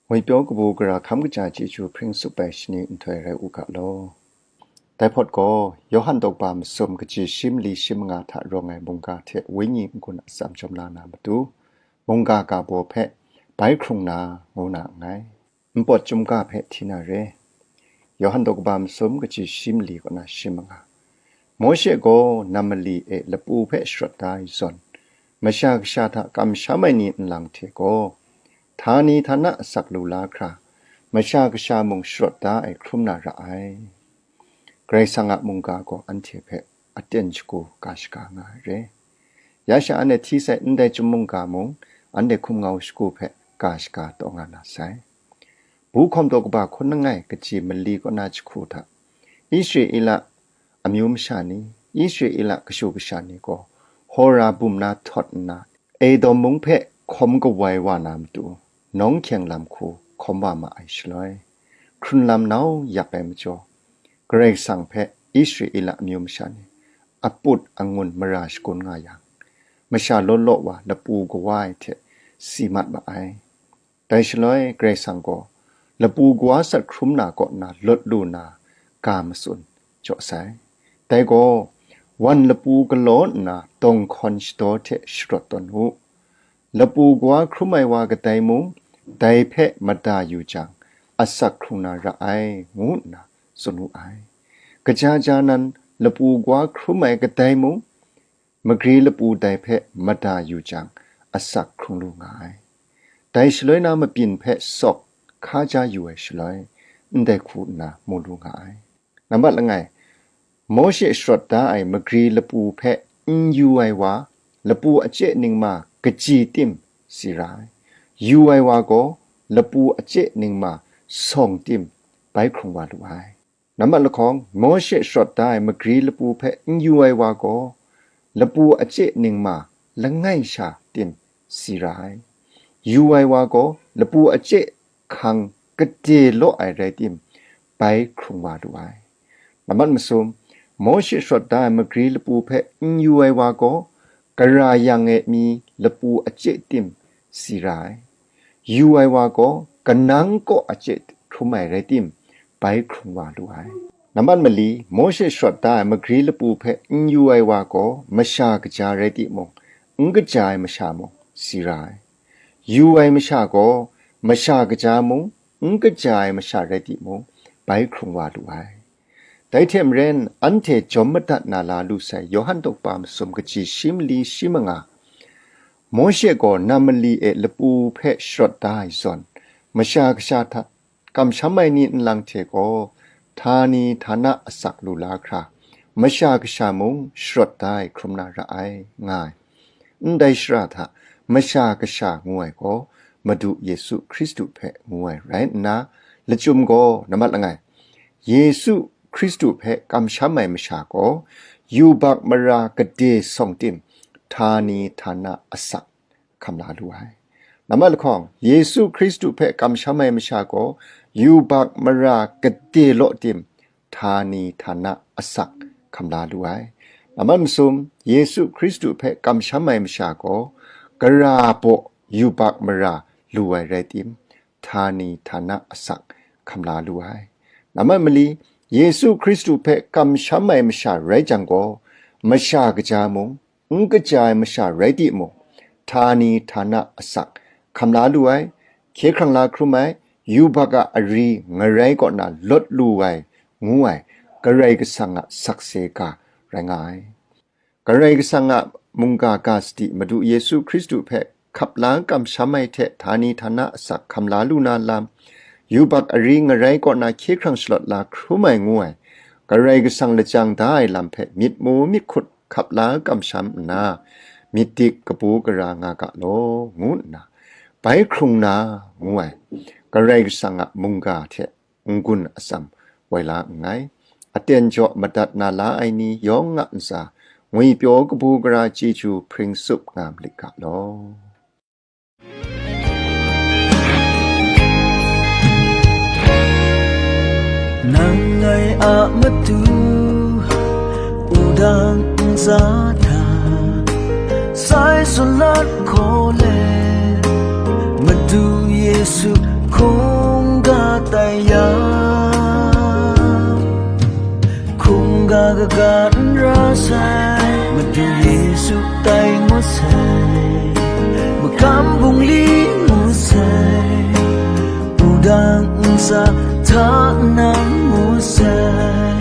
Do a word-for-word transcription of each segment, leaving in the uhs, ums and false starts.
Ngwipyaw kabu gara hkam kaja chyeju hpring tsup ai shani nhtoi rai u ga law. Dai hpawt gaw, Yawhan daw kaba masum kaji shi mali shi manga hta rawng ai mungga hte wenyi n-gun atsam jawm la na matu, mungga ga baw hpe bai hkrung na, ngu na nngai. Npawt chyum ga hpe hti na re. Yawhan daw kaba masum kaji shi mali kaw na shi manga. Mawshe gaw nam mali e lapu hpe sharawt da ai zawn, Masha Kasha hta kamsham ai ni nlang hte gaw, htani htana asak lu la hkra, Masha Kasha mung sharawt da ai hkrum na ra ai. Karai Kasang a mungga gaw anhte hpe aten shagu ga shaga nga ai re. Ya sha anhte hti sai ndai chyum mungga mung, anhte hkum ngau shagu hpe ga shaga taw nga na sai. Bu hkawm daw kaba hkun langai kaji mali kaw na jahku hta, Israela amyu masha ni, Israela kashu kasha ni gaw, Hora bum na htawt nna, Edom mung hpe hkawm kawai wa na matu, nawng hkyeng lam hku hkawm wa ma ai shaloi, hkrunlam nau yak ai majaw, Karai Kasang hpe Israela amyu masha ni aput angun mara shagun nga yang, masha law law wa lapu kawa ai hte si mat ma ai. Dai shaloi Karai Kasang gaw lapu kawa sat hkrum na kaw na lawt lu na ga matsun jaw sai. Dai gaw, wan lapu galaw nna dawng hkawn shadaw hte sharawt tawn u. Lapu kawa hkrum ai wa kadai mung, dai hpe mada yu jang, asak hkrung na ra ai, ngu nna tsun wu ai. Kaja ja nan lapu kawa hkrum ai kadai mung, magri lapu dai hpe mada yu jang, asak hkrung lu nga ai. Dai shaloi na mabyin hpe sawk hka ja yu ai shaloi, ndai hku nna mu lu nga ai. Nambat langai, Mawshe sharawt da ai magri lapu hpe n yu ai wa, lapu a chye ningma kaji tim si ra ai. Yu ai wa gaw, lapu a chye ningma sawng tim bai hkrung wa lu ai. Nambat lahkawng, Mawshe sharawt da ai magri lapu hpe n yu ai wa gaw, lapu a chye ningma langai sha tim si ra ai. Yu ai wa gaw, lapu a chye hkang gade law ai rai tim, bai hkrung wa lu ai. Nambat masum, Mawshe sharawt da ai magri lapu hpe n yu ai wa gaw, gara yang e mi lapu a chye tim si ra ai. Yu ai wa gaw, kanang kaw a chye hkrum ai rai tim, bai hkrung wa lu ai. Nambat mali, Mawshe sharawt da ai magri lapu hpe n yu ai wa gaw, masha kaja rai timung, n kaja ai masha mung si ra ai. Yu ai masha gaw, masha kaja mung, n kaja ai masha rai timung, bai hkrung wa lu ai. Dai hte maren, anhte jawm madat na la lu sai Yawhan daw kaba masum kaji shi mali shi manga, Mawshe gaw nam mali e lapu hpe sharawt da ai zawn, Masha Kasha hta kamsham ai ni nlang hte gaw, htani htana asak lu la hkra, Masha Kasha mung sharawt da ai hkrum na ra ai, nga ai. Ndai shara hta Masha Kasha ngu ai gaw, Madu Yesu Hkristu hpe ngu ai rai nna, lachyum gaw, nambat langai, Yesu Hkristu hpe kamsham ai masha gaw, yubak mara gade sawng tim, htani htana asak hkam la lu ai. Nambat lahkawng, Yesu Hkristu hpe kamsham ai masha gaw, yubak mara gade law tim, htani htana asak hkam la lu ai. Nambat masum, Yesu Hkristu hpe kamsham ai masha gaw, gara baw yubak mara lu ai rai tim, htani htana asak hkam la lu ai. Nambat mali, Yesu Hkristu hpe kamsham ai masha rai jang gaw, Masha Kaja mung, n kaja ai masha rai timung, htani htana asak hkam la lu ai, hkye hkrang la hkrum ai, yubak a ari ngarai kaw na lawt lu ai, ngu ai, Karai Kasang a sakse ga rai nga ai. Karai Kasang a mungga ga sadi Madu Yesu Hkristu hpe hkap la kamsham ai hte htani htana asak hkam la lu na lam, yubak ari ngarai kaw na hkye hkrang shalawt la hkrum ai ngu ai, Karai Kasang lajang da ai lam hpe myit mu myit hkut hkap la kamsham nna, myit dik kabu gara nga ga law, ngu nna, bai hkrung na, ngu ai, Karai Kasang a mungga hte n-gun atsam wai la nngai. Aten jaw madat na la ai ni yawng a ntsa, ngwipyaw kabu gara chyeju hpring tsup nga malit ga law. Nang ngai a matu, wudang ntsa hta, sai sulat hkaw let, Madu Yesu Hkungga tai ya, hkungga kaga n ra sai, Madu Yesu tai ngut sai, makam bungli ngut sai, wudang ntsa hta nang ngut sai.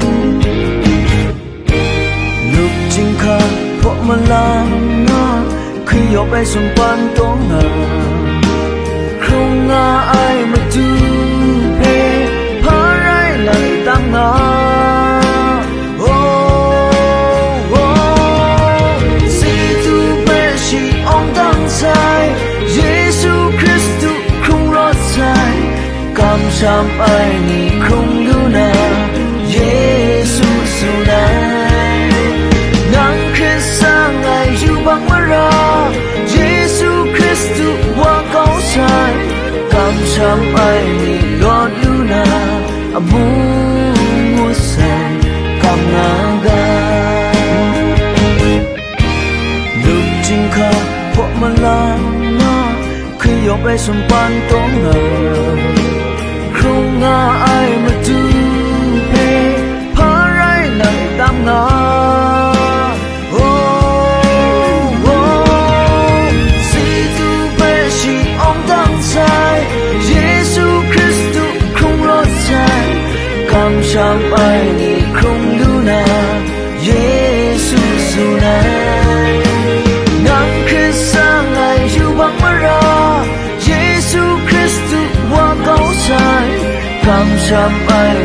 Lup chyinghka hpaw malang nga, hkri yawp ai sumpan taw nga, hkrung nga ai Madu hpe hpa rai lai tam nga. Oh, oh, si tu hpe shi awng dang sai, Yesu Hkristu hkrung rawt sai, kamsham ai ni hkrung lu na, Yesu tsun ai. Nang hkrit sang ai yubak mara, Yesu Hkristu wa kau sai, kamsham ai ni lawt lu na, amu ngut sai, kam nga ga. Lup chyinghka hpaw malang nga, hkri yawp ai sumpan taw nga, hkrung nga ai Madu hpe hpa rai nang tam nga. Oh, oh, si tu hpe shi awng dang sai, Yesu Hkristu hkrung rawt sai, kamsham ai ni hkrung lu na, Yesu tsun ai. Nang hkrit sang ai yubak mara, Yesu Hkristu wa kau sai, kamsham ai